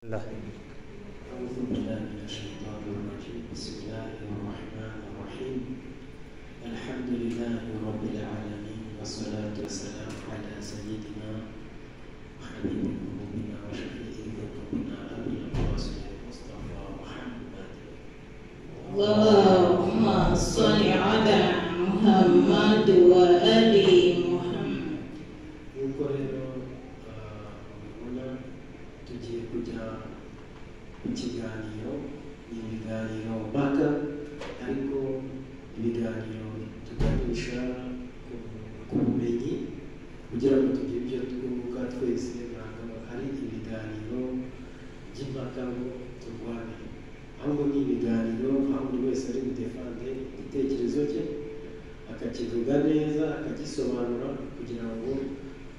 أعوذ بالله من الشيطان الرجيم. بسم الله الرحمن الرحيم. الحمد لله رب العالمين، والصلاة والسلام على سيدنا وحبيب قلوبنا وشفيع ذنوبنا أبي القاسم المصطفى محمد. اللهم صل على محمد وآل محمد. Nk'uko rero mubibona, tugiye kujya mu kiganiro. Ni ibiganiro mpaka, ariko ibiganiro tuganisha ku bumenyi kugira ngo tugire ibyo twunguka twese. Ntabwo ari ibiganiro by'impaka ngo turwane, ahubwo ni ibiganiro aho buri wese ari budefande igitekerezo cye, akakivuga neza, akagisobanura, kugira ngo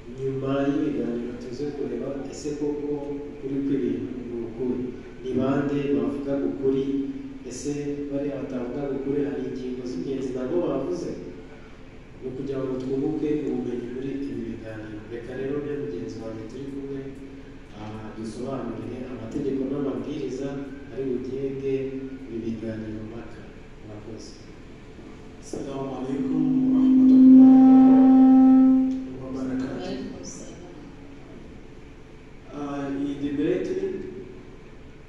nyuma y'ibiganiro tuze kureba ese koko ukuri kw'ibintu ni ukuri, ni bande bavuga ukuri, ese bariya batavuga ukuri hari ingingo z'ingenzi nabo bavuze. Ni ukugira ngo twunguke ubumenyi muri ibi biganiro. Reka rero mbe mugenzi wanjye turi kumwe dusobanurire amategeko n'amabwiriza ari bugenge ibi biganiro mpaka. Murakoze. السلام عليكم ورحمة الله وبركاته. وعليكم السلام. Iyi debate,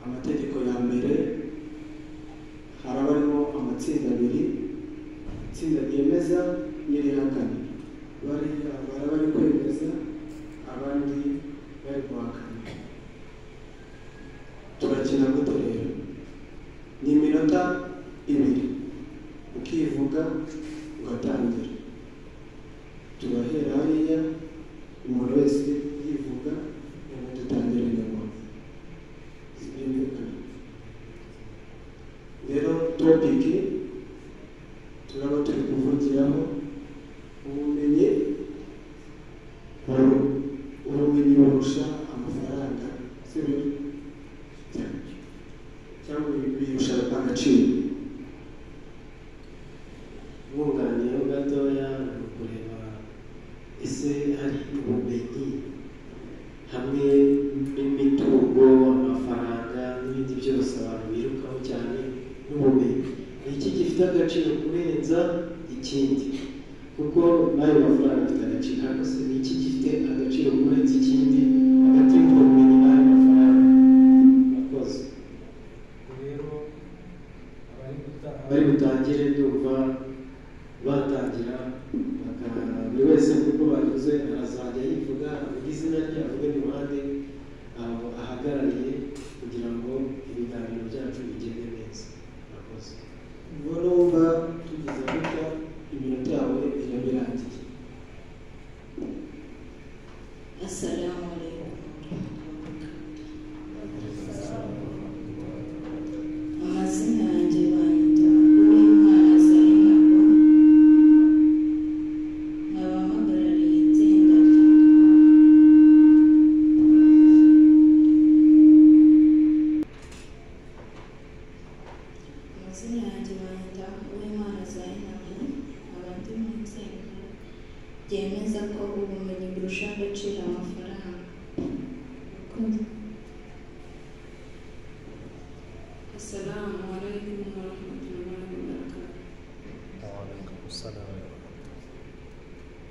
amategeko ya mbere, haraba harimo amatsinda abiri, itsinda ryemeza n'irihakana. Bariya baraba bari kwemeza, abandi bari guhakana. Turakina gute rero? Ni iminota 2, ukivuga ugatangira. Turahera hariya, umuntu wese yivuga, noneho dutangira inyuma. Byumvikana rero, topic turaba turi kuvugiraho ubumenyi, ubumenyi burusha amafaranga, sibyo? Cyangwa biyirusha agaciro? Mwunganiyeho gatoya, ni ukureba ese hari ubumenyi hamwe n'imitungo, amafaranga n'ibindi byose abantu birukaho cyane, n'ubumenyi, ni iki gifite agaciro kurenza ikindi? Kuko n'ayo mafaranga afite agaciro, ariko se ni iki gifite agaciro kurenza ikindi hagati y'ubwo bumenyi n'ayo mafaranga? Murakoze. Rero abari butangire, ndumva batangira buri wese kuko bavuze arazajya yivuga, avuga izina rye, avuge n'uruhande aho ahagarariye, kugira ngo ibiganiro byacu bigende neza. Murakoze. Ubwo numva tugize gutya, iminota yawe iraba irangiye. السلام عليكم ورحمة الله وبركاته. Amazina yanjye banyita Uwimana Zainabu, nkaba mpagarariye itsinda ryitwa Amazina yanjye banyita Uwimana Zainabu, nkaba ndi mu itsinda ryemeza ko ubumenyi burusha agaciro amafaranga. Murakoze. السلام عليكم ورحمة الله وبركاته. وعليكم السلام.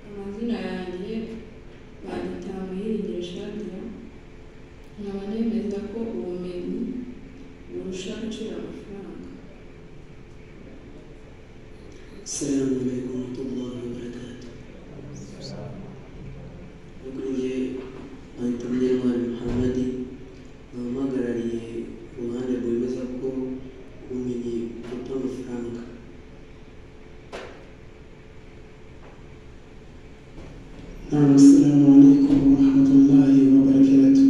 Amazina yanjye banyita Muyiringiro Shadia, nkaba nemeza ko ubumenyi burusha agaciro amafaranga. السلام عليكم ورحمة الله وبركاته. Kuri njye bahita Munyentwari Muhammadi, nkaba mpagarariye uruhande rwemeza ko ubumenyi buruta amafaranga. نعم، السلام عليكم ورحمة الله وبركاته.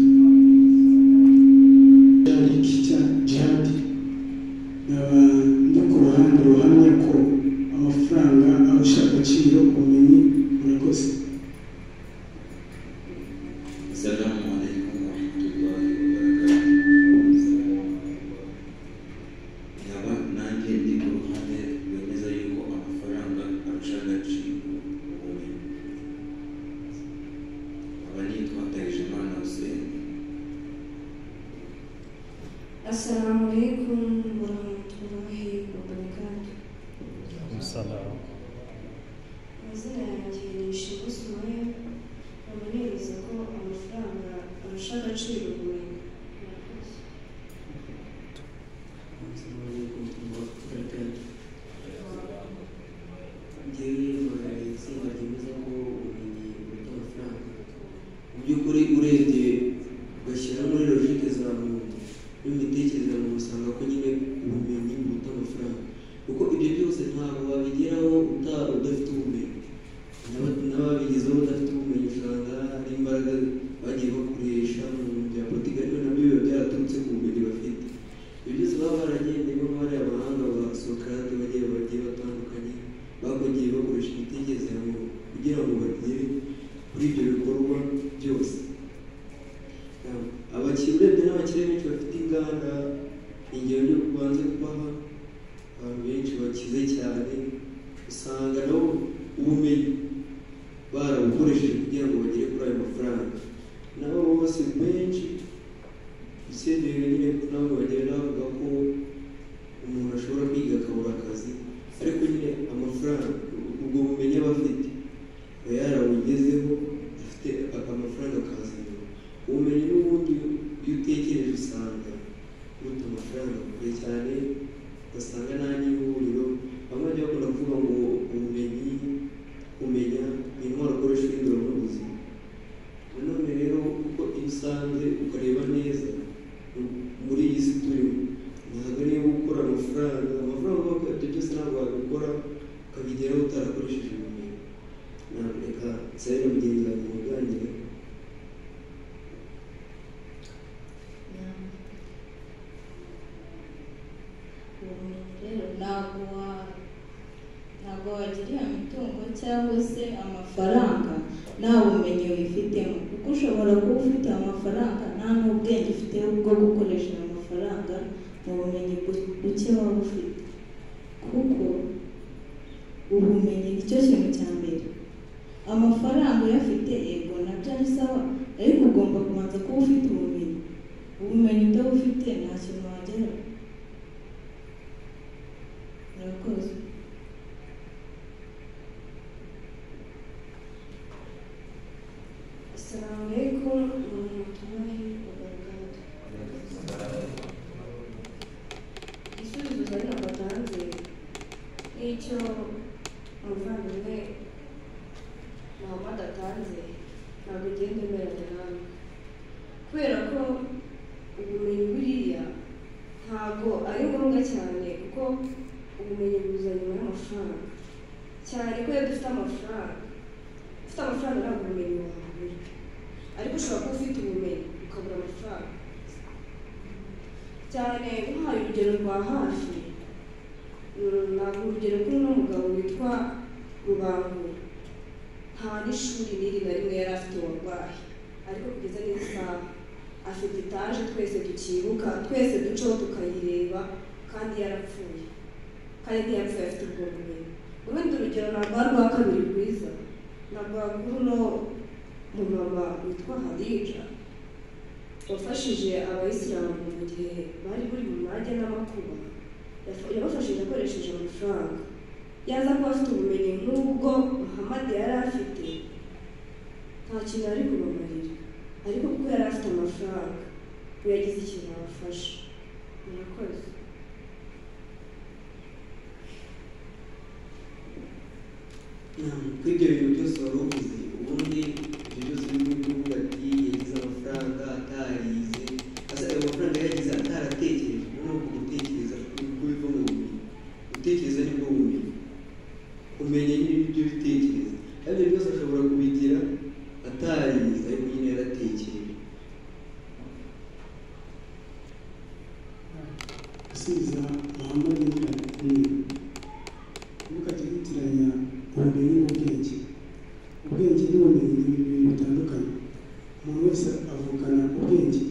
Kita Jihadi, nkaba ndi ku ruhande ruhamya ko amafaranga arusha agaciro Assalamu alaikum warahmatullahi wabarakatuh. Salam. Amazina yanjye ni Ishimwe Sumaya, nkaba nemeza ko amafaranga arusha agaciro ubumenyi. Murakoze. Assalamu alaikum warahmatullahi wabarakatuh. Njyewe mpagarariye itsinda ryemeza ko ubumenyi buruta amafaranga. Mu by'ukuri urebye ugashyira muri logique za muntu n'imitekerereze ya muntu, usanga ko nyine ubumenyi buruta amafaranga, kuko ibyo byose ntabwo wabigeraho udafite ubumenyi. N'ababigezeho udafite ubumenyi usanga ari imbaraga bagiye bakoresha mu bintu bya politiki, ariko nabyo biba byaraturutse ku bumenyi bafite. Ibyo byose baba baragendeyemo bariya abahanga ba Socrate bagiye batandukanye, bagiye bakoresha imitekerereze ya muntu kugira ngo bagere kuri ibyo bikorwa byose. Abakire urebye n'abakire benshi bafite inganda, ingero yo kubanza kubaha abantu benshi bakize cyane, usanga nabo ubumenyi barabukoresheje kugira ngo bagere kuri ayo mafaranga. Nabo bose benshi usibye nyine nabo bagenda bavuga ko umuntu ashobora kwiga akabura akazi, ariko nyine amafaranga ubwo bumenyi aba afite aba yarabugezeho, afite amafaranga akaza nyuma. Ubumenyi n'ubundi iyo utekereje usanga buruta amafaranga kure cyane, ugasanga nta n'ihuriro. Bamwe bajya bakunda kuvuga ngo ubumenyi, kumenya ni intwaro ukoresha uhindura n'ubuzima. Nanone rero kuko iyo usanze ukareba neza muri iyi si turimo, ntabwo ariyo gukora amafaranga, amafaranga ibyo byose ntabwo wabikora ukabigeraho utarakoresheje ubumenyi. Reka nsabe na mugenzi wanjye muganire. Ubumenyi rero ntabwo wagira iyo mitungo cyangwa se amafaranga nta bumenyi wifitemo, kuko ushobora kuba ufite amafaranga nta n'ubwenge ufite bwo gukoresha ayo mafaranga mu bumenyi buke waba ufite, kuko ubumenyi nicyo kintu cya mbere. Amafaranga uyafite yego nabyo ni sawa, ariko ugomba kubanza kuba ufite ubumenyi. Ubumenyi utabufite nta kintu wageraho. Murakoze. Assalamu alaikum warahmatullahi wabarakatuh. Igisubizo Zainab atanze n'icyo umuvandimwe Muhammad atanze ntabwo ngenda nemeranya nawe, kubera ko ubumenyi buriya ntabwo ari ngombwa cyane, kuko ubumenyi buza nyuma y'amafaranga. Cyane ko iyo dufite amafaranga, ufite amafaranga ntabwo ubumenyi wabura, ariko ushobora kuba ufite ubumenyi ukabura amafaranga. Cyane nkuhaye urugero rwa hafi, ntabwo urugero kuri uno mugabo witwa Rubangura, nta n'ishuri n'iri na rimwe yari afite warwaye, ariko kugeza n'isaha afite etaje twese tukibuka, twese ducaho tukayireba, kandi yarapfuye, kandi ntiyapfuye afite ubwo bumenyi. Urundi rugero ntabwo ari urwa kabiri rwiza, ntabwo kuri uno mumama witwa Hadija wafashije abayisilamu mu gihe bari buri mu mage n'amakuba, yabafashije akoresheje amafaranga. Yaza kuba afite ubumenyi nk'ubwo Muhammad yari afite, nta kintu ari kubamarira, ariko kuko yari afite amafaranga we yagize ikintu abafasha. Murakoze. Kuri ibyo bintu byose wari uvuze, ubundi ibyo byose urimo kuvuga ati yagize amafaranga atarize, asa ayo mafaranga yagize ataratekereje. Noneho uku gutekereza nibwo biva mu bumenyi. Gutekereza nibwo bumenyi, kumenya nyine ibyo bitekereza, ariko ibyo byose ashobora kubigira atarize, ariko nyine yaratekereje. Gusubiza Muhammad ngira nti ntukajye witiranya ubumenyi n'ubwenge. Ubwenge n'ubumenyi ni ibintu bitandukanye. Umuntu wese avukana ubwenge.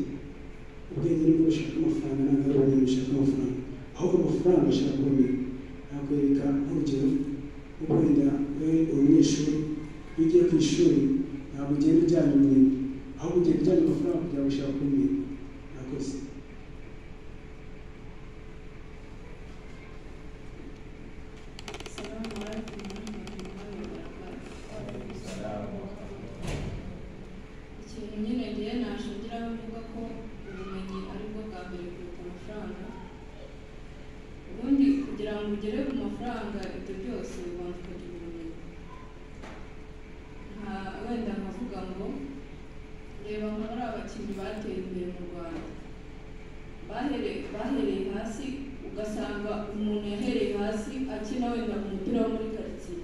Ubwenge nibwo bushaka amafaranga, ntabwo ari ubumenyi bushaka amafaranga, ahubwo amafaranga ashaka ubumenyi. Nakwereka nk'urugero, nko wenda we uri umunyeshuri, iyo ugiye ku ishuri ntabwo ugenda ujyanye ubumenyi, ahubwo ugenda ujyanye amafaranga kugira ngo ushake ubumenyi. Murakoze. ugere ku mafaranga ibyo byose ubanza ukagira ubumenyi. Nka wenda nkavuga ngo reba nka bariya abakinnyi bateye imbere mu Rwanda bahereye hasi, ugasanga umuntu yahereye hasi akina wenda umupira wo muri karitsiye,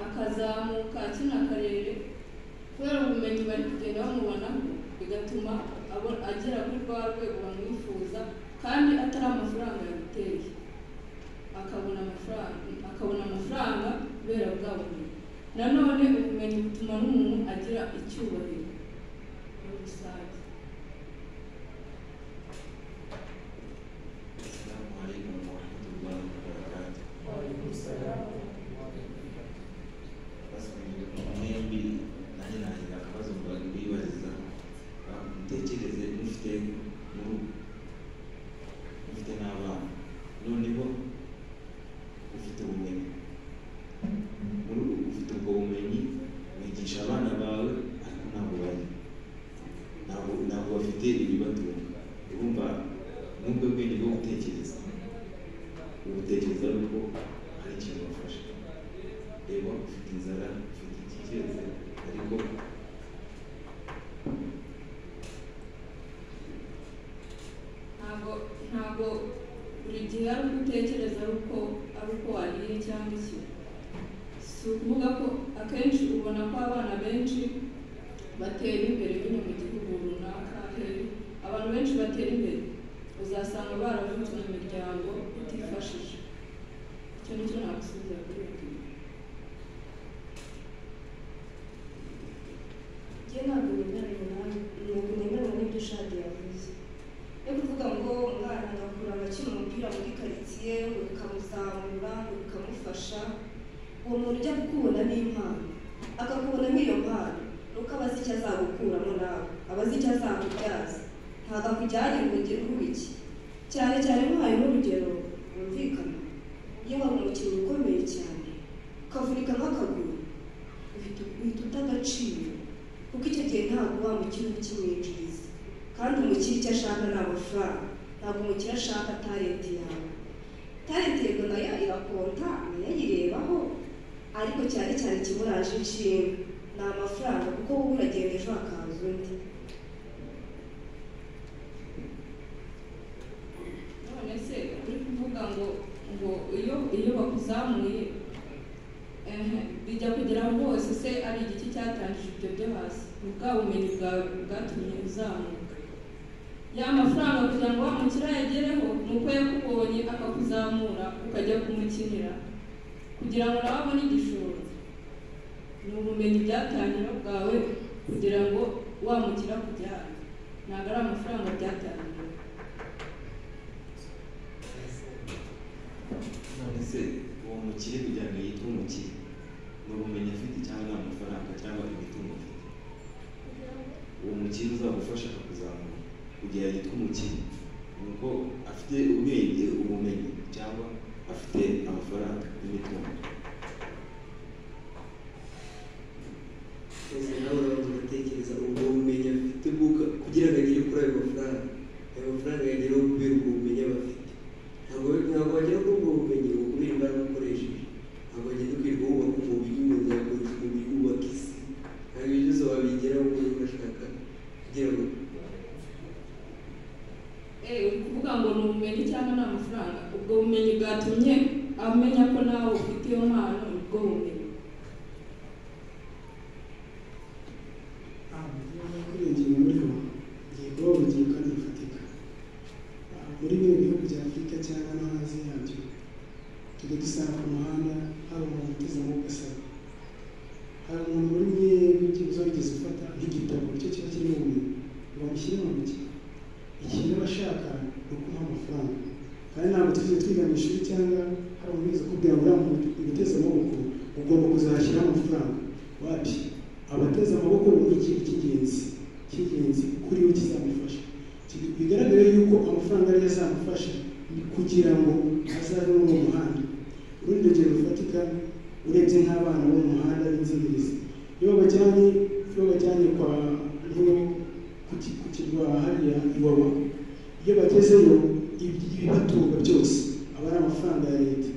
akazamuka akina akarere, kubera ubumenyi bari kugenda bamubonaho bigatuma agera kuri rwa rwego bamwifuza, kandi atari amafaranga yamuteye, akabona amafaranga kubera bwa bumenyi. Nanone ubumenyi butuma n'umuntu agira icyubahiro muri rusange. Assalamu alaikum warahmatullahi wabarakatuh. Wa alaikum salam. Mwembi nanjye nagira akabazo mbibariza. Mutekereze mufite mu mufite n'abana, noneho ufite ubumenyi, muri ufite ubwo bumenyi wigisha abana bawe, ariko ntabwo bari ntabwo bafite ibibatunga. Urumva n'ubwo bwenge bwo gutekereza, ubutekereza ari uko hari ikintu bafasha. Reba ufite inzara, ufite ikikeze, ariko ntabwo buri gihe ari uko utekereza ari uko wariye cyangwa iki. Si ukuvuga ko akenshi ubona ko abana benshi batera imbere nyine mu gihugu runaka, abantu benshi batera imbere uzasanga baravutse mu miryango itifashije. Icyo nicyo nagusubiza kuri iyo ngingo. Njye ntabwo nemeranya n'ibyo Shadi yavuze yo kuvuga ngo umwana agakura agakina umupira muri karitsiye ngo bikamuzamura ngo bikamufasha. Uwo muntu ujya kukubona n'impano, akakubonamo iyo mpano, nuko aba azi icyo azagukuramo nawe, aba azi icyo azakubyaza, ntabwo akujyanye ngo ugere iki. Cyane cyane nk'uhaye n'urugero rwumvikana, iyo wari umukinnyi ukomeye cyane ukavunika nk'akaguru, uhita uta agaciro, kuko icyo gihe ntabwo wa mukire uba ukimwinjiriza. Kandi umukire icyo ashaka ni amafaranga, ntabwo umukire ashaka talenti yawe. Talenti yego nayo irakonta, nayo ayirebaho, ariko cyane cyane ikimuraje inshinga ni amafaranga, kuko wowe uragenda ejo hakaza undi. None se uri kuvuga ngo iyo bakuzamuye bijya kugera hose, se ari igiki cyatangije ibyo byo hasi? Ni bwa bumenyi bwawe bwatumye uzamuka. Ya mafaranga kugira ngo wa mukire ayagereho ni uko yakubonye akakuzamura ukajya kumukinira kugira ngo nawe abone igishoro. Ni ubumenyi byatangira bwawe kugira ngo wa mukire akujyane, ntabwo ari amafaranga byatangiye. None se uwo mukire kugira ngo yitwe umukire ni ubumenyi afite cyangwa ni amafaranga cyangwa imitungo afite? Uwo mukire uzagufasha akakuzamura kugira yitwe umukire ni uko afite ubwenge, ubumenyi, cyangwa afite amafaranga n'imitungo? Twese nawe urabanza ugatekereza ubwo bumenyi afite kugira ngo agere kuri ayo mafaranga. Ayo mafaranga yageraho kubera ubwo bumenyi aba afite. Ntabwo wagera kuri ubwo bumenyi ngo kubera imbaraga ukoresheje, ntabwo wagenda ukirirwa wubaka umubiri, ngo nzakoresha umubiri wubaka isi. Ntabwo ibyo byose wabigeraho ngo urashaka kugira ngo uri kuvuga ngo ni ubumenyi cyangwa ni amafaranga. Ubwo bumenyi bwatumye amenya ko nawe ufite iyo mpano, ubwo bumenyi. Kuri iyi ngingo muriho ngiye kuba urugero kandi rufatika. Muri bimwe bihugu bya Afurika cyangwa no hanze yabyo, tujya dusanga ku muhanda hari umuntu uteze amaboko asaba. Hari umuntu muri mwe wigeze ufata nk'igitabo icyo kiba kirimo ubumenyi ngo amushyire mu ntoki, ikintu aba ashaka ni ukumuha amafaranga. Kandi ntabwo twigeze twiga mu ishuri cyangwa hari umuntu wigeze ukubwira ngo uriya muntu uteze amaboko ugomba kuzashyiraho amafaranga. Wapi, abateze amaboko ni ikintu cy'ingenzi kuri we kizamufasha. Bigaragara yuko amafaranga ariyo azamufasha kugira ngo azabe mu muhanda. Urundi rugero rufatika, urebye nk'abana bo mu muhanda b'inzererezi, iyo babajyanye kwa ku kirwa hariya Iwawa, iyo bagezeyo ibibatunga byose aba ari amafaranga ya leta.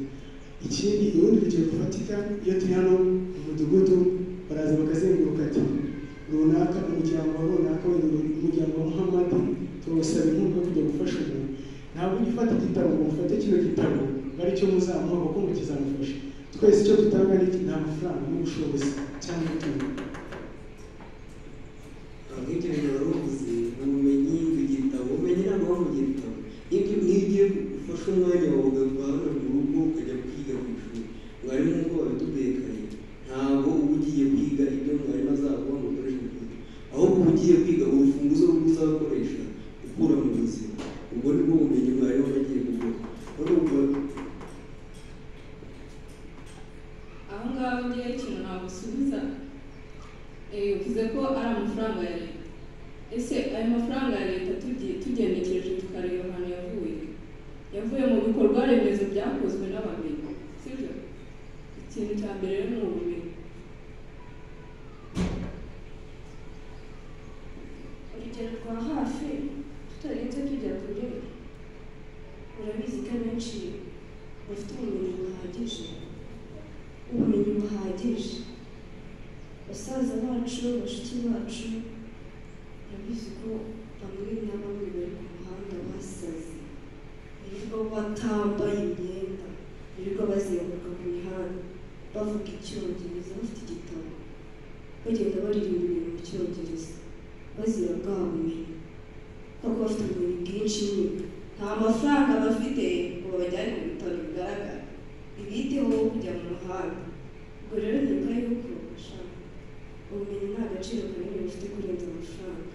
Ikindi urundi rugero rufatika, iyo turi hano mu mudugudu baraza bakazenguruka ati runaka umuryango wa runaka, wenda umuryango wa Muhammad, turabasaba inkunga yo kujya gufasha umuntu. Ntabwo ujya ufata igitabo ngo mufate kino gitabo ari cyo muzamuha kuko ngo kizamufasha. Twese icyo dutanga ni nta mafaranga n'ubushobozi cyangwa umutungo. Nk'ibyo bintu wari uvuze, ubumenyi bw'igitabo, ubumenyi ntabwo buba mu gitabo. Nk'ibyo ufashe umwanya wawe ugava hano mu rugo ukajya kwiga ku ishuri, mwarimu nk'uko babitubwiye kare, ntabwo uba ugiye kwiga ibyo mwarimu azaguha ngo ukoreshe mu kwiga, ahubwo uba ugiye kwiga urufunguzo rwo uzakoresha ukura mu buzima. Ubwo ni bwo bumenyi mwarimu aba agiye kuguha. Aho ngaho ngewe ikintu nagusubiza, uvuze ko ari amafaranga ya leta. Ese ayo mafaranga ya leta tugenekereje tukareba ahantu yavuye, yavuye mu bikorwa remezo byakozwe n'abamenyi, sibyo? Ikintu cya mbere rero ni ubumenyi. Urugero rwa hafi tutarinze tujya kure, urabizi ko abenshi bafite ubumenyi buhagije, ubumenyi buhagije. Basaza bacu, bashiki bacu, urabizi ko bamwe na bamwe bari ku muhanda basaze, birirwa batambaye imyenda, birirwa bazenguruka ku mihanda bavuga icyongereza, bafite igitabo, bagenda baririmba ibintu mu cyongereza, bazira bwa bumenyi, kuko bafite ubumenyi bwinshi nyine. Nta mafaranga bafite ngo babajyane mu bitaro bigaragara, ibiteho kujya mu muhanda. Ubwo rero nkeka yuko ubumenyi nta gaciro kanini bufite kurenza amafaranga.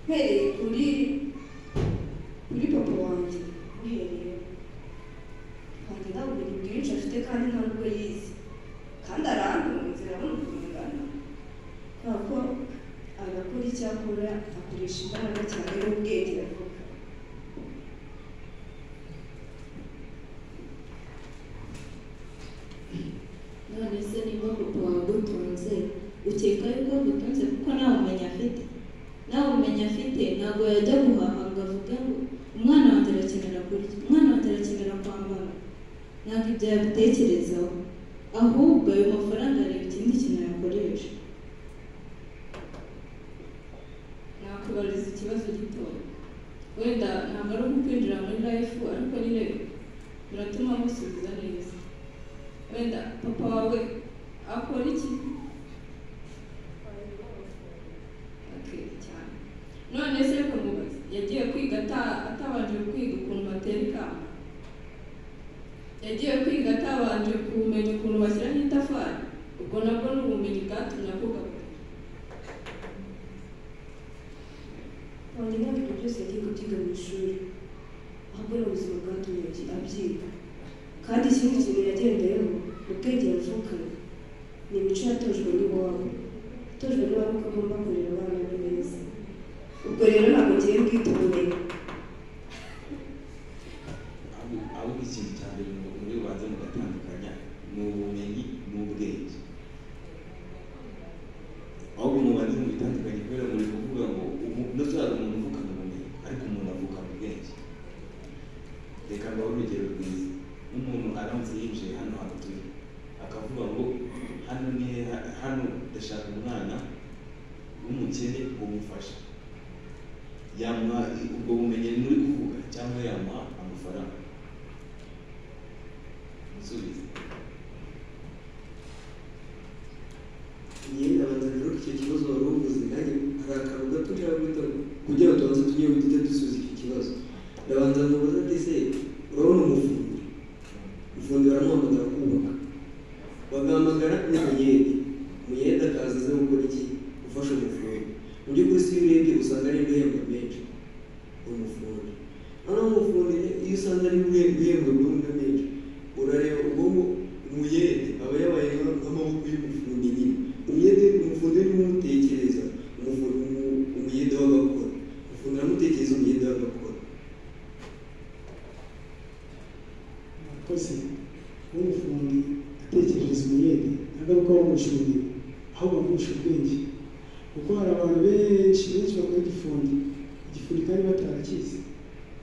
Mpereye kuri papa wanjye, muhereye wanjye nta bumenyi bwinshi afite kandi nta nubwo yize, kandi arantunze, urabona ukuntu ngana, kubera ko agakora icyo akora akoresha imbaraga cyane n'ubwenge avuga. None se niba papa wagutunze, ukeka yuko agutunze kuko nta bumenyi afite? Nta bumenyi afite ntabwo yajya guhaha ngo avuge ngo umwana wanjye arakenera kurya, umwana wanjye arakenera kwambara. Ntabwo ibyo yabitekerezaho, ahubwo ayo mafaranga areba ikindi kintu yakoresha. Nakubariza ikibazo gitoya, wenda ntabwo ari ukwinjira muri life, ariko nyine biratuma musubiza neza. Wenda papa wawe akora iki? Okay, cyane. None se reka mubaze, yagiye kwiga atabanje kwiga ukuntu batera ikamba? Yagiye kwiga atabanje kumenya ukuntu bashyiraho itafari? Ubwo nabwo ni ubumenyi bwatumye akugaburira. Wanjye ntabwo ibyo byose yagiye kubyiga mu ishuri, ahubwo ni ubuzima bwatumye abyiga. Kandi ikindi kintu yagendeyeho ni ubwenge yavukanye, ni imico yatojwe n'iwabo, yatojwe n'iwabo ko agomba kurera abana be neza. Ubwo rero ntabwo ngiye bwita ubumenyi. Ahubwo ikintu cya mbere muri bubanze mugatandukanya ni ubumenyi n'ubwenge. Ahubwo mubanze mubitandukanye, kubera muri kuvuga ngo hari umuntu uvukana ubumenyi, ariko umuntu avukana ubwenge. Reka mbahe urugero rwiza. Nk'umuntu aramutse yinjiye hano hantu turi, akavuga ngo hano ni hano ndashaka umwana w'umukene umufasha, yamuha ubwo bumenyi muri kuvuga cyangwa yamuha amafaranga? Musubize. Njyewe ndabanza rero icyo kibazo wari uvuze, nanjye hari akantu gato nshaka guhita kugira ngo tubanze tujye tujye dusubiza icyo kibazo. Ndabanza nkubaza ati se urabona umufundi, umufundi baramuhamagara kubaka, bagahamagara n'umuyede, umuyede akaza aze gukora iki? Gufasha umufundi. Mu by'ukuri si iyo urebye usanga ari ibihembo menshi umufundi. Noneho umufundi iyo usanze ari ibihembo menshi, urareba ubwo umuyede aba yabaye nk'amaboko y'umufundi nyine. Umuyede, umufundi niwe umutekereza, umuyede w'agakora, umufundi aramutekereza, umuyede w'agakora. Murakoze. Umufundi atekereza umuyede ntabwo ari uko amurusha ubumenyi, ahubwo amurusha ubwenge, kuko hari abantu benshi benshi bakora igifundi, igifundi kandi batarakizi.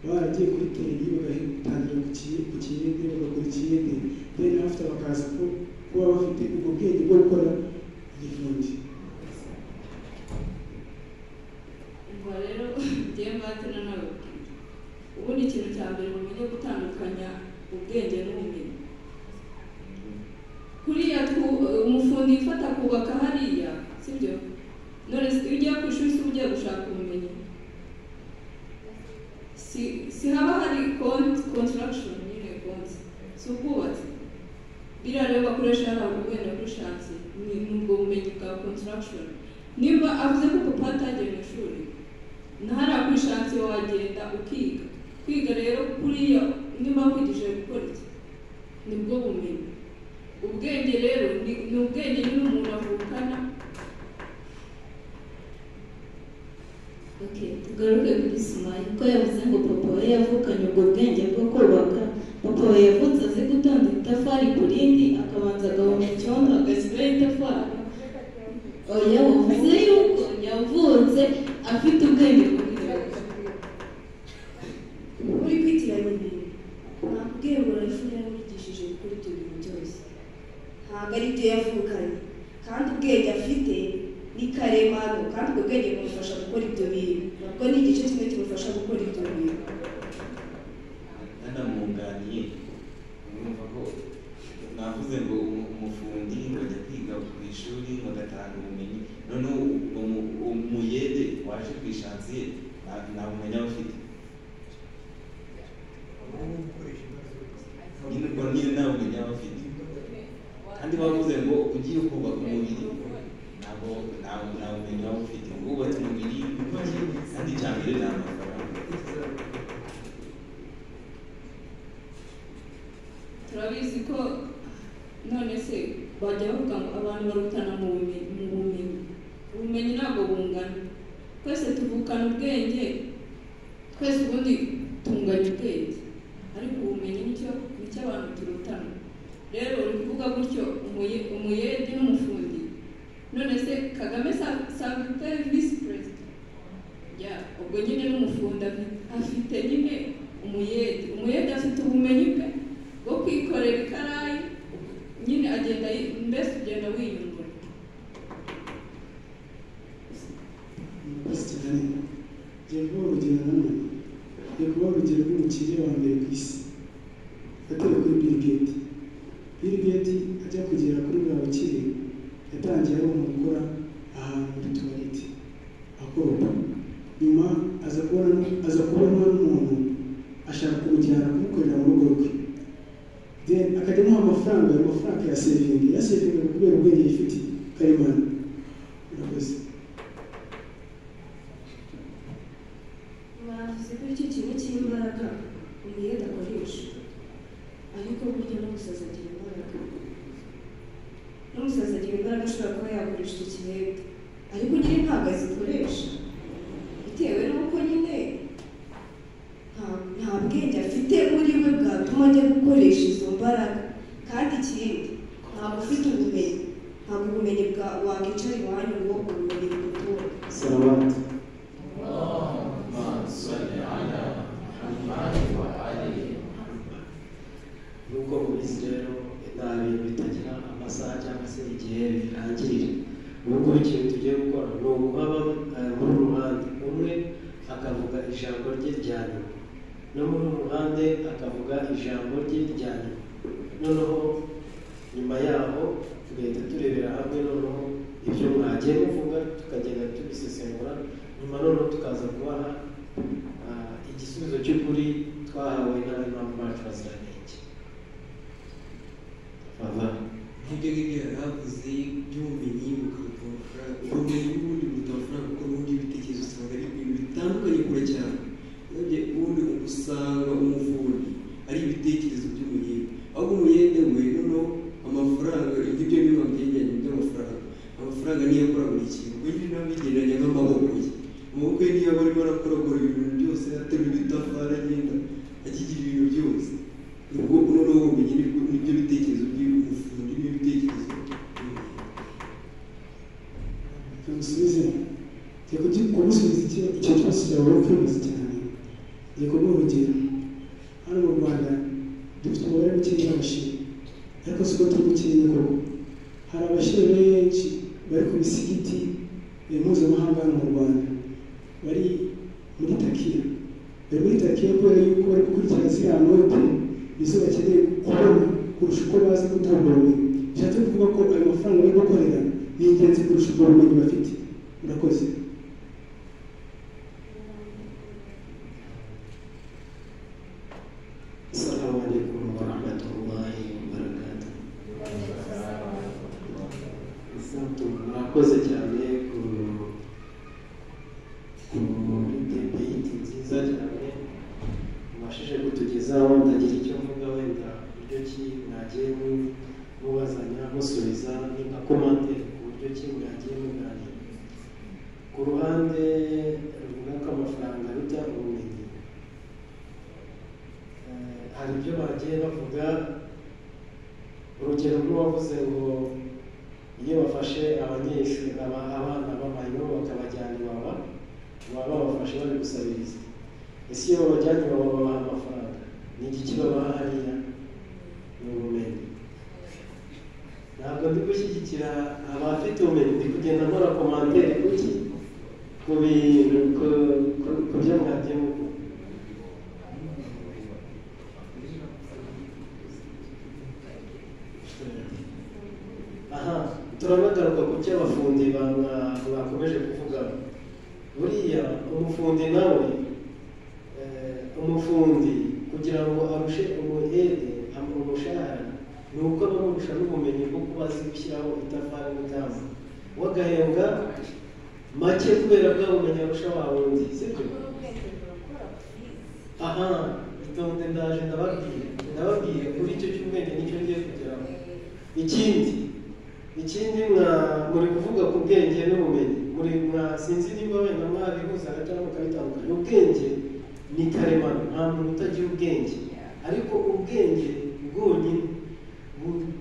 Baragiye kuri teri bagatangira ku kiyede, bagakora ikiyede, then after bakaza kuba bafite ubwo bwenge bwo gukora igifundi. Ubwo rero njyewe mbatena nababwira, ubundi ikintu cya mbere mumenye gutandukanya ubwenge n'ubumenyi. Kuriya umufundi yifata kubaka hariya, sibyo? None se iyo ugiye ku ishuri si ugiye gushaka ubumenyi? Si haba hari construction nyine, si ubwubatsi. Biriya rero bakoresha hariya wenda kuri chantier ni ubwo bumenyi bwa construction. Nimba avuze ko papa atagiye mu ishuri, na hariya kuri chantier wagenda ukiga. Kwiga rero kuriya nimba bakwigishije gukora iki, nibwo bumenyi. Ubwenge rero ni ubwenge nyine umuntu avukana. Okay, tugaruke kuri Sumayi ko yavuze ngo papa we yavukanye ubwo bwenge bwo kubaka. Papa we yavutse azi gutonda itafari ku rindi, akabanza agahoma icyondo agashyiraho itafari. Oya, wavuze yuko yavutse afite ubwenge bwo kubaka. Uri kwitiranya ibintu. Nakubwiye ngo Rafu yaramwigishije gukora ibyo bintu byose, ntabwo ari byo yavukanye, kandi ubwenge afite ni karemano, kandi ubwo bwenge bumufasha gukora ibyo bintu, nabwo ni igice kimwe kimufasha gukora ibyo bintu. Nanamwunganiye, urumva ko navuze ngo umufundi ngo ajya kwiga ku ishuri ngo agatanga ubumenyi, noneho umuyede waje ku ishansiye nta bumenyi aba afite. Nyine ubwo nyine nta bumenyi aba afite, kandi bavuze ngo ugiye kubaka umubiri ntabwo nta bumenyi waba ufite, wubatse umubiri kandi icya mbere ni amafaranga. Turabizi ko none se bajya bavuga ngo abantu barutana mu bumenyi. Ubumenyi ntabwo bungana, twese tuvukana ubwenge, twese ubundi tunganya ubwenge, ariko ubumenyi nicyo abantu turutana. Rero uri kuvuga gutyo umuyede n'umufundi. None se Kagame afite visi perezida, ubwo nyine n'umufundi afite nyine umuyede. Umuyede afite ubumenyi bwe bwo kwikorera ikarayi, nyine agenda mbese ugenda wiyungura. Murakoze cyane. Ngiye kubaha urugero nanone, ngiye kubaha urugero rw'umukire wa mbere ku isi, fatire kuri Bill Gates. Bill Gates ajya kugera kuri buriya bukire, yatangiye ari umuntu ukora ahantu muri tuwarete akoropa, nyuma aza kubonwa n'umuntu ashaka kumujyana kumukorera mu rugo rwe, then akajya amuha amafaranga, ayo mafaranga yasevinga kubera ubwenge yifitiye karemano. Murakoze. Bavuze ko icyo kintu cy'imbaraga umuyede akoresha, ariko burya n'umusazi agira imbaraga. N'umusazi agira imbaraga, ashobora kuba yakoresha icyo kiyede, ariko nyine ntabwo azikoresha bitewe n'uko nyine nta bwenge afite muri we bwatuma ajya gukoresha izo mbaraga. Kandi ikindi, ntabwo ufite ubumenyi, ntabwo ubumenyi bwa wakwicara iwanyu ngo ubumenyi bugutunge. Salawat. Nk'uko mubizi rero, nta bintu bitagira amasaha cyangwa se igihe birangirira. Ubu ngubu ikintu tugiye gukora ni uguha muri uru ruhande umwe akavuga ijambo rye rya nyuma, no muri uru ruhande akavuga ijambo rye rya nyuma, noneho nyuma yaho tugahita turebera hamwe noneho ibyo mwagiye muvuga, tukagenda tubisesengura, nyuma noneho tukaza kubaha igisubizo cy'ukuri twahawe n'ab'impamvu bacu baziranenge. Nk'ibyo ngibyo yari avuze by'ubumenyi bukaruta amafaranga, ubumenyi n'ubundi buruta amafaranga, kuko n'ubundi ibitekerezo usanga ari ibintu bitandukanye kure cyane. Urebye ubundi usanga umufundi ari ibitekerezo by'umuyede, ahubwo umuyede we noneho amafaranga, nk'ibyo niba byegeranye by'amafaranga, amafaranga niyo akora buri kintu, ubwo nyine nawe bigereranya nk'amaboko ye. Amaboko ye niyo aba arimo arakorakora ibintu byose, aterura ibitafari, agenda akigira ibintu byose. Ubwo noneho ubumenyi nibyo bitekerezo by'umufundi, n'ibyo bitekerezo. Nsubize, ngiye kumusubiza icyo kibazo cyawe uri kwibaza cyane. Ngiye kuguha urugero. Hano mu Rwanda dufite umubare mukeya w'abashehe, ariko siko turi mukeya koko. Hari abashehe benshi bari ku misigiti mpuzamahanga hano mu Rwanda, bari muri Takiya. Bari muri Takiya kubera yuko bari gukurikira ziriya note, nizo bakeneye kubona kurusha uko bazi gutanga ubumenyi. Bishatse kuvuga ko ayo mafaranga bari gukorera ni ingenzi kurusha ubwo bumenyi bafite. Murakoze. Assalamu alaikum warahmatullahi wabarakatuh. Murakoze cyane kuri debate nziza cyane mubashije kutugezaho. Ndagira icyo mvuga wenda uburyo ki mwagiye mubazanya musubiza ni nka commentaire ku buryo ki mwagiye muganira. Ku ruhande ruvuga ko amafaranga aruta ubumenyi, hari ibyo bagiye bavuga. Urugero rw'uwavuze ngo iyo bafashe abanyeshuri abana b'amayibo bakabajyana iwawa, baba babafashe bari gusabiriza. Ese iyo babajyanye iwawa babaha amafaranga? Ni igiki babaha hariya? Ni ubumenyi. Ntabwo ndi gushyigikira abafite ubumenyi, ndi kugenda nkora commentaire kuki ku bintu ku byo mwagiye muvuga. Aha turanagaruka ku cyo abafundi bakomeje kuvuga. Buriya umufundi nawe umufundi kugira ngo arushe umuhede umushahara ni uko abamurusha n'ubumenyi bwo kuba azi gushyiraho itafari n'ikamba, we agahembwa make kubera bwa bumenyi arusha wa wundi, sibyo? Aha itonde, ndaje ndababwira kuri icyo cy'ubwenge nicyo ngiye kugeraho. Ikindi muri kuvuga ku bwenge n'ubumenyi, muri sinzi niba wenda mwabihuzaga cyangwa mukabitandukanya. Ubwenge ni karemano, nta muntu utagira ubwenge, ariko ubwenge bwonyine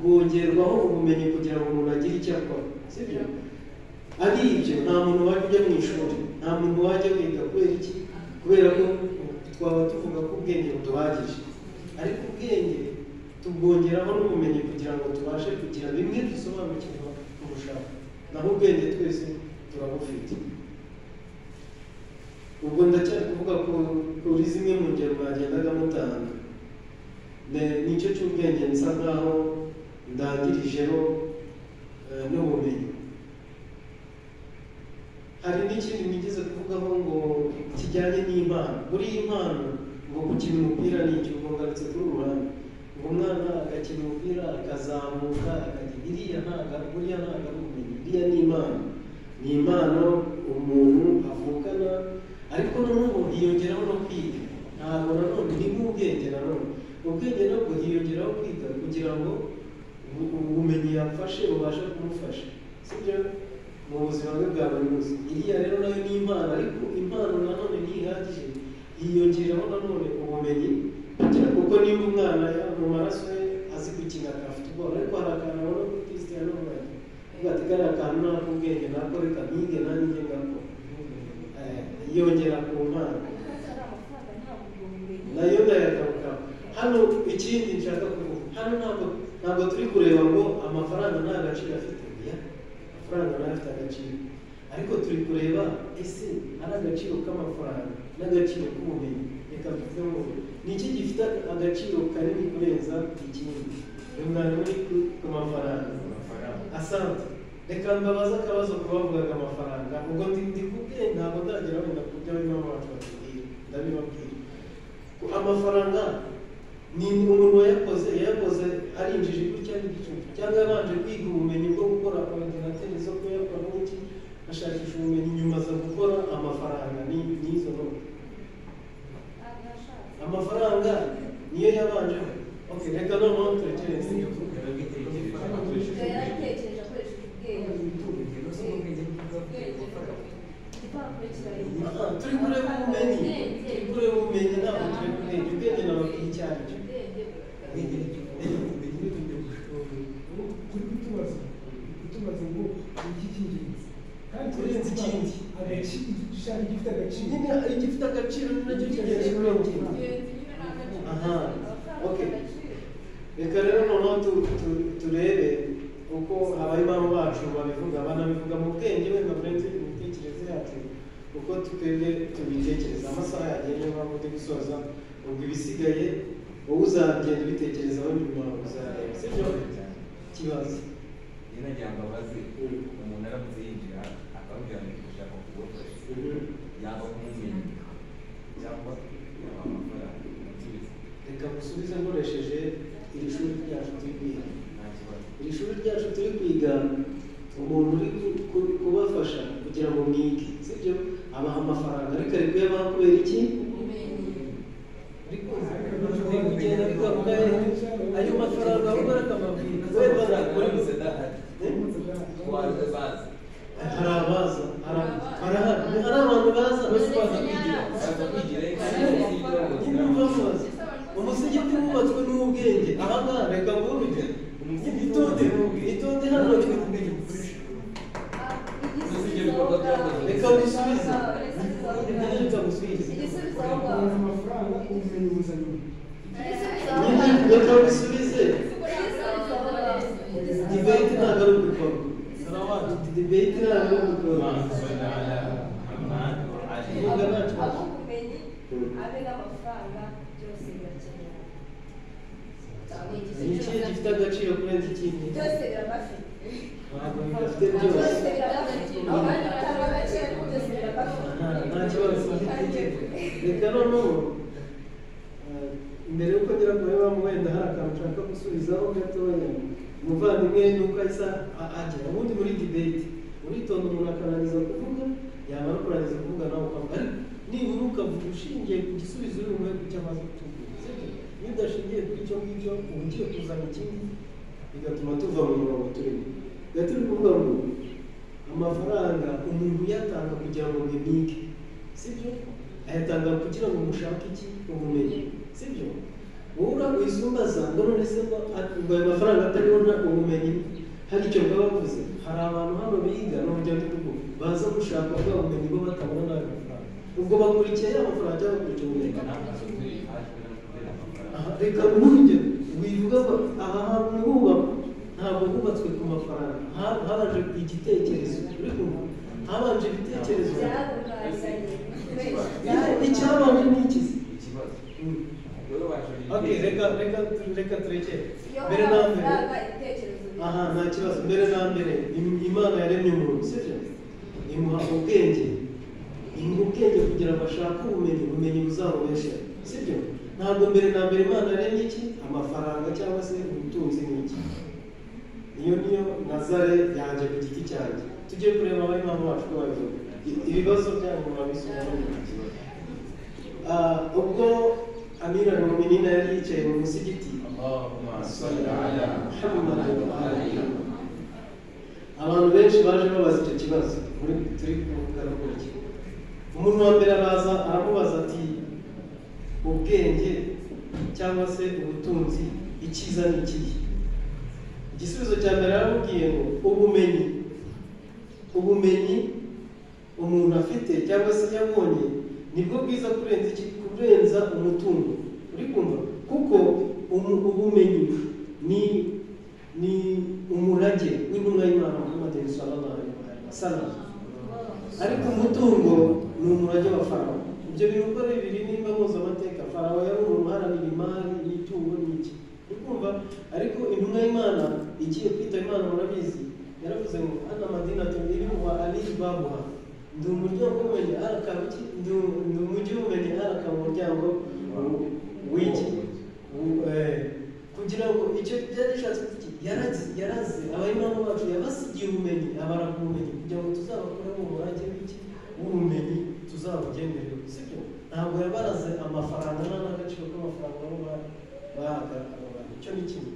bwongerwaho ubumenyi kugira ngo umuntu agire icyo akora, sibyo? Ari ibyo nta muntu wajya ujya mu ishuri, nta muntu wajya wiga. Kubera iki? Kubera ko twaba tuvuga ko ubwenge buduhagije, ariko ubwenge tubwongeraho n'ubumenyi kugira ngo tubashe kugira bimwe dusobanukirwa kurushaho. Naho ubwenge twese turabufite. Ubwo ndacyari kuvuga kuri zimwe mu ngero mwagendaga mutanga. Nicyo cy'ubwenge nsa nkaho ndangirijeho n'ubumenyi. Hari n'ikindi nigeze kuvugaho ngo kijyanye n'impano. Buri impano ngo gukina umupira ni icyo, ubwo ngarutse kuri uru ruhande. Ngo umwana agakina umupira akazamuka akagira iriya ntago, buriya ntago ari ubumenyi, iriya ni impano. Ni impano umuntu avukana, ariko noneho hiyongeraho no kwiga. Ntabwo nanone ni nk'ubwenge, nanone ubwenge nabwo hiyongeraho kwiga kugira ngo ubumenyi yafashe bubashe kumufasha, sibyo? Mu buzima bwe bwa buri munsi. Iriya rero nayo ni impano, ariko impano nanone ntihagije, hiyongeraho nanone ubumenyi kugira, kuko niba umwana mu maraso ye azi gukina football, ariko hari akantu abona kuri Cristiano Ronaldo avuga ati kariya kantu ni ak'ubwenge nako reka mpige nanjye njye ngakora, yongera ku mpano nayo ndayagaruka. Hano ikindi nshaka kuvuga hano, ntabwo turi kureba ngo amafaranga nta gaciro afite, ya amafaranga nayo afite agaciro, ariko turi kureba ese ari agaciro k'amafaranga n'agaciro k'ubumenyi. Reka tuvuge ngo ni iki gifite agaciro kanini kurenza ikindi? Umwana uri ku mafaranga. Asante. Reka mbabaze akabazo ku bavugaga amafaranga. Ubwo ndi kubwira, ntabwo ndagera wenda ku byo abimama bacu batubwira, ndabibabwira. Amafaranga ni umuntu wayakoze, yayakoze ari injiji gutya n'igicucu, cyangwa yabanje kwiga ubumenyi bwo gukora ordinateur zo kuyakora n'iki, ashakisha ubumenyi nyuma aza gukora amafaranga. N'izo note amafaranga niyo yabanje. Okay, reka noneho turekereze. Turi kureba ubumenyi, turi kureba ubumenyi, ntabwo turi kureba ubwenge. Nababwiye icyo ari cyo. Kuri kutubaza ngo iki cy'ingenzi kurenza ikindi, agaciro, dushaka igifite agaciro. Nyine igifite agaciro ni nacyo cy'ingenzi kurenza bacu babivuga, banabivuga mu bwenge wenda burenze imitekerereze yacu uko twebwe tubitekereza. Amasaha yagiye, niyo mpamvu ndi gusoza. Ubwo ibisigaye wowe uzagenda ubitekerezaho nyuma, uzareba, sibyo? Ikibazo Njye nagira ngo abaze, umuntu aramutse yinjira akabwira ngo gushaka kugufasha, yaba kumumenya cyangwa yaba amafaranga? Musubize. Reka gusubize nkoresheje iri shuri ryacu turi kwiga. Nta kibazo. Iri shuri ryacu turi kwiga, umuntu uri kubafasha kugira ngo mwige, sibyo, abaha amafaranga, ariko ari kuyabaha kubera iki? Ariko kugenda bigaruka hehe ayo mafaranga? Ahubwo akamabwira wenda nakora. Uramutse adahari waza baza. Hari abaza, harahari, hari abantu baza. Baza kwigira, baza kwigira. Nyine baza. Umusigiti wubatswe n'ubwenge. Ahangaha reka nguhe urugero. Itonde, itonde hano. Reka ngusubize, reka ngusubize. Ubona amafaranga, ubumenyi buza nyuma. Nyine reka ngusubize. Debate ntabwo ari ugukorwa, debate ntabwo ari ugukorwa. Vuga, nta kibazo. Abe ubumenyi, abe n'amafaranga, byose birakenewe. Ni ikihe gifite agaciro kurenza ikindi? Byose birabafite. Ntabwo bidafite byose. Byose birabafite, abandi batanga agaciro, ariko byose birabafite. Nta kibazo. Reka noneho mbere y'uko ngera ku bamu, wenda hari akantu nshaka gusubizaho gatoya umuvandimwe, nuko ahise agera. Ubundi muri debate uritonda, umuntu akarangiza kuvuga, yamara kurangiza kuvuga nawe ukavuga, ariko nibura ukavuga ushingiye ku gisubizo uri bumuhe ku cyo amaze kutubwira, sibyo? Iyo udashingiye kuri icyo ngicyo, uba ugiye kuzana ikindi, bigatuma tuva mu murongo turimo. Rero turi kuvuga ngo amafaranga umuntu uyatanga kugira ngo mwige, sibyo? Ayatanga kugira ngo mushake iki? Ubumenyi, sibyo? Wowe urawisumbaza ngo none se ngo ayo mafaranga atariho nta ubumenyi hari icyo bwaba buvuze? Hari abantu hano biga, ni urugero ndi kuvuga, baza gushaka bwa bumenyi bo batabona n'ayo mafaranga. Ubwo bakurikiye ya mafaranga cyangwa bakurikiye ubumenyi? Aha, reka nguhe urugero. Wivuga ngo aha hantu hubakwa, ntabwo hubatswe ku mafaranga. Habanje igitekerezo, uri kumva? Habanje ibitekerezo. Icyabanje ni iki se? Ikibazo, wowe waje. Okay, reka turekere. Mbere na mbere, aha, nta kibazo. Mbere na mbere Imana yaremye umuntu, sibyo? Imuha ubwenge, imuha ubwenge kugira ngo ashake ubumenyi, ubumenyi buzamubesheho, sibyo? Ntabwo mbere na mbere Imana yaremye iki? Amafaranga cyangwa se ubutunzi n'iki. Iyo niyo nazare yanjye ku giti cyanjye. Tujye kureba abayimamu bacu ko babivuga. Ibibazo byanyu murabisoma. Ubwo Amira Muminina yari yicaye mu musigiti, Muhammad wa alihi, abantu benshi baje babaza icyo kibazo muri turi kuvuga gutya. Umuntu wa mbere araza aramubaza ati: "Ubwenge cyangwa se ubutunzi, icyiza ni ikihe?" Igisubizo cya mbere yaramubwiye ngo ubumenyi, ubumenyi umuntu afite cyangwa se yabonye nibwo bwiza kurenza iki? Kurenza umutungo, uri kumva? Kuko ubumenyi ni umurage w'intumwa y'Imana Muhammad sallallahu alaihi wasallam, ariko umutungo ni umurage wa Farawo. Ibyo bintu uko ari bibiri, nimba muzi amateka, Farawo yari umuntu uharanira imari n'imitungo n'iki, uri kumva? Ariko intumwa y'Imana igiye kwita Imana, murabizi, yaravuze ngo ana madinatu ilmu wa ali babuha, ndi umuryango w'ubumenyi, arakaba iki? Ndi umujyi w'ubumenyi, arakaba umuryango w'iki? Kugira ngo icyo byari bishatse kuvuga iki? Yaraze abayimamu bacu, yabasigiye ubumenyi, abaraga ubumenyi kugira ngo tuzabakuremo umurage w'iki? W'ubumenyi, tuzabugendereho, sibyo? Ntabwo yabaraze amafaranga, nta n'agaciro k'amafaranga bo bahaga abo bantu. Icyo ni kimwe.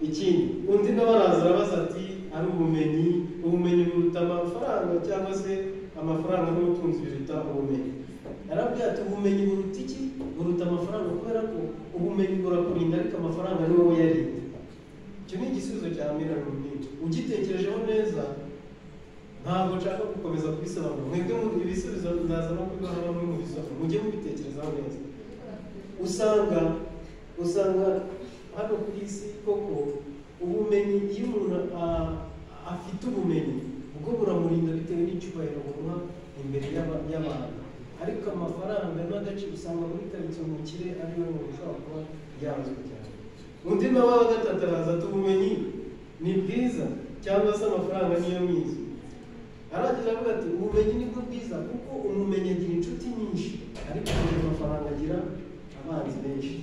Ikindi, undi nawe araza arabaza ati: "Ari ubumenyi, ubumenyi buruta amafaranga, cyangwa se amafaranga n'ubutunzi biruta ubumenyi?" Yarabwiye ati: "Ubumenyi buruta iki? Buruta amafaranga, kubera ko ubumenyi burakurinda, ariko amafaranga ni wowe uyarinda." Icyo ni igisubizo cya Amira Rumini. Ugitekerejeho neza, ntabwo nshaka gukomeza kubisobanura. Mwebwe mu ibisubizo ndaza no kubibaha bamwe mu bisobanuro, mujye mubitekerezaho neza. Usanga hano ku isi koko Ubumenyi, iyo umuntu afite ubumenyi ubwo buramurinda bitewe n'icyubahiro bumuha imbere y'abantu. Ariko amafaranga n'agaciro usanga muri karitsiye umukire ari we muntu ushobora kuba yanzwe cyane. Undi nawe wa gatatu araza ati ubumenyi ni bwiza cyangwa se amafaranga niyo mwiza. Arangije avuga ati ubumenyi nibwo bwiza kuko umumenyi agira inshuti nyinshi, ariko amafaranga agira abanzi benshi.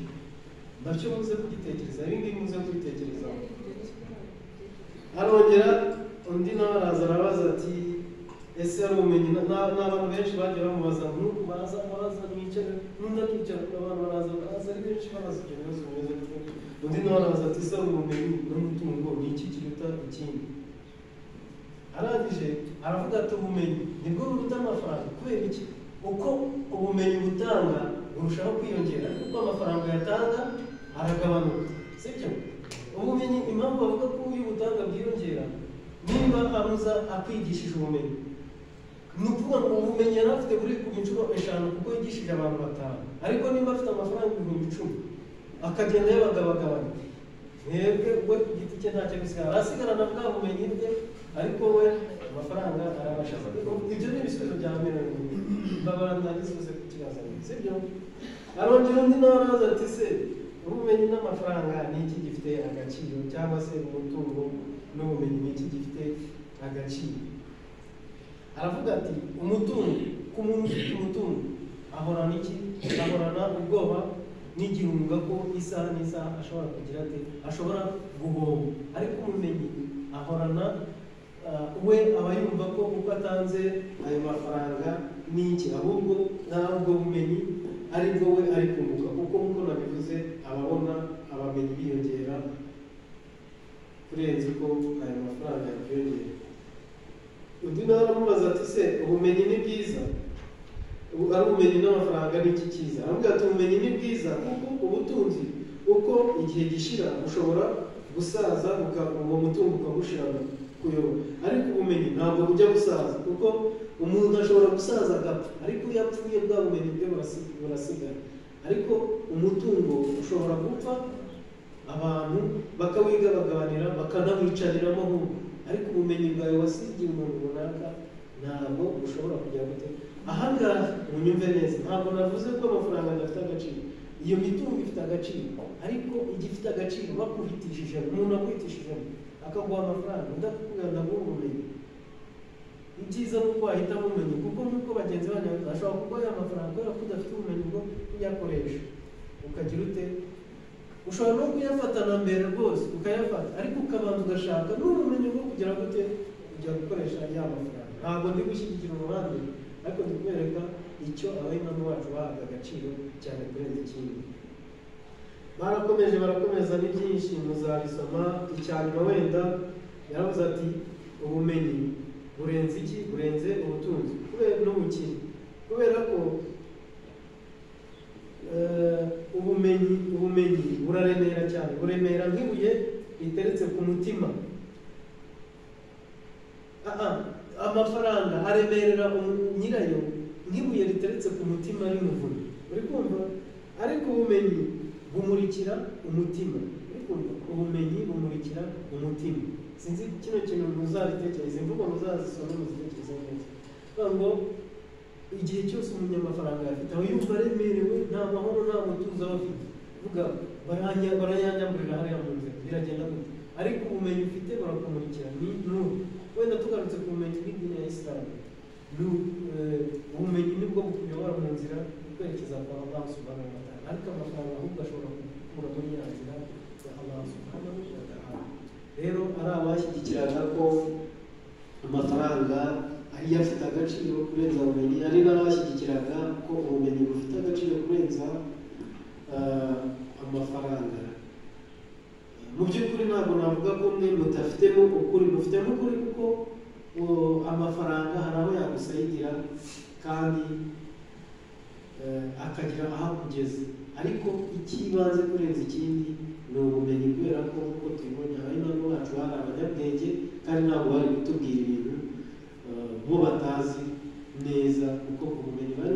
Nacyo muze kugitekereza, ibi ngibi muze kubitekerezaho. Arongera undi nawe araza arabaza ati ese ari ubumenyi? N'abantu benshi bagiye bamubaza nk'uku baza abaza mwicara n'undi akicara, abantu baraza baraza ari benshi babaza ibyo bibazo bimeze gutyo. Undi nawe araza ati ese ari ubumenyi n'umutungo ni iki kiruta ikindi? Arangije aravuga ati ubumenyi nibwo buruta amafaranga. Kubera iki? Uko ubumenyi butanga burushaho kwiyongera, ariko uko amafaranga yatanga aragabanuka, sibyo? Ubumenyi, impamvu bavuga ko iyo ubutanga bwiyongera, nimba Hamuza akwigishije ubumenyi, ni ukuvuga ngo ubumenyi yari afite buri ku inshuro 5 kuko yigishije abantu 5. Ariko nimba afite amafaranga 10,000 akagenda yabagabagabanya, mwebwe we ku giti cye ntacyo bisigara, arasigarana bwa bumenyi bwe, ariko we amafaranga arabasha. Ibyo ni ibisubizo bya miliyoni mbabara nagisubize kukibazanira, sibyo? Arongera undi nawe araza ati se ubumenyi n'amafaranga ni iki gifite agaciro, cyangwa se umutungo n'ubumenyi ni iki gifite agaciro? Aravuga ati umutungo, ku muntu ufite umutungo ahorana iki? Ahorana ubwoba n'igihunga ko isaha n'isaha ashobora kugira ate, ashobora guhomba. Ariko umumenyi ahorana we aba yumva ko uko atanze ayo mafaranga n'iki, ahubwo ntabwo bumenyi aribwo we ari kunguka, kuko nk'uko nabivuze ababona abamenyi biyongera kurenza uko ayo mafaranga yakwiyongera. Undi nawe aramubaza ati se ubumenyi ni bwiza, ari ubumenyi n'amafaranga ni iki cyiza? Aravuga ati ubumenyi ni bwiza kuko ubutunzi uko igihe gishira ushobora gusaza uwo mutungo ukagushirana kuyoba, ariko ubumenyi ntabwo bujya gusaza, kuko umuntu ashobora gusaza agapfa, ariko iyo apfuye bwa bumenyi bwe burasigara. Ariko umutungo ushobora gupfa abantu bakawigabagabanira bakanawicariramo ahubwo, ariko ubumenyi bwawe wasigiye umuntu runaka ntabwo ushobora kujya gute. Ahangaha munyumve neza, ntabwo navuze ko amafaranga adafite agaciro, iyo mitungo ifite agaciro, ariko igifite agaciro bakuhitishije, umuntu akuhitishijemo akaguha amafaranga, undi akakubwira ndaguha ubumenyi. Ibyiza ni uko wahitamo ubumenyi, kuko nk'uko bagenzi banyu bashobora kuguha aya mafaranga kubera ko udafite ubumenyi bwo kuyakoresha, ukagira ute? Ushobora no kuyafata na mbere rwose ukayafata, ariko ukabanza ugashaka n'ubumenyi bwo kugira gute, kujya gukoresha ya mafaranga. Ntabwo ndi gushyigikira uruhande, ariko ndi kubereka icyo abayimamu bacu bahaga agaciro cyane kurenza ikindi. Barakomeje barakomeza ni byinshi muzabisoma. Icya nyuma wenda yaravuze ati ubumenyi burenze iki? Burenze ubutunzi kubera n'ubukire, kubera ko ubumenyi buraremera cyane, buremera nk'ibuye riteretse ku mutima. Amafaranga aremerera nyirayo nk'ibuye riteretse ku mutima rimuvuna, uri kumva? Ariko ubumenyi bumurikira umutima, uri kumva? Ubumenyi bumurikira umutima. Sinzi kino kintu muzabitekereza, imvugo muzazisoma muzitekereze neza. Ngo igihe cyose umunyamafaranga afite aho yumva aremerewe, nta mahoro nta mutuzo aba afite, vuga barayanyamburira hariya mu nzira biragenda gute? Ariko ubumenyi ufite burakumurikira. Ni n'ubu wenda tugarutse ku bumenyi bw'idini ya Isilamu, ubumenyi nibwo bukuyobora mu nzira kwerekeza kwa Allah subhanahu wa ta'ala, ariko amafaranga ahubwo ashobora kugukura muri ya nzira ya Allah subhanahu wa ta'ala. Rero ari abashyigikiraga ko amafaranga ariyo afite agaciro kurenza ubumenyi, ari n'abashyigikiraga ko ubumenyi bufite agaciro kurenza amafaranga. Mu by'ukuri ntabwo navuga ko mwe mudafitemo ukuri, mufitemo ukuri kuko amafaranga hari aho yagusayidira kandi akagira aho akugeza, ariko icy'ibanze kurenza ikindi ni ubumenyi, kubera ko nk'uko tubibonye abayimamu bacu bari abanyabwenge kandi ntabwo bari kutubwira ibintu bo batazi neza, kuko ubumenyi bari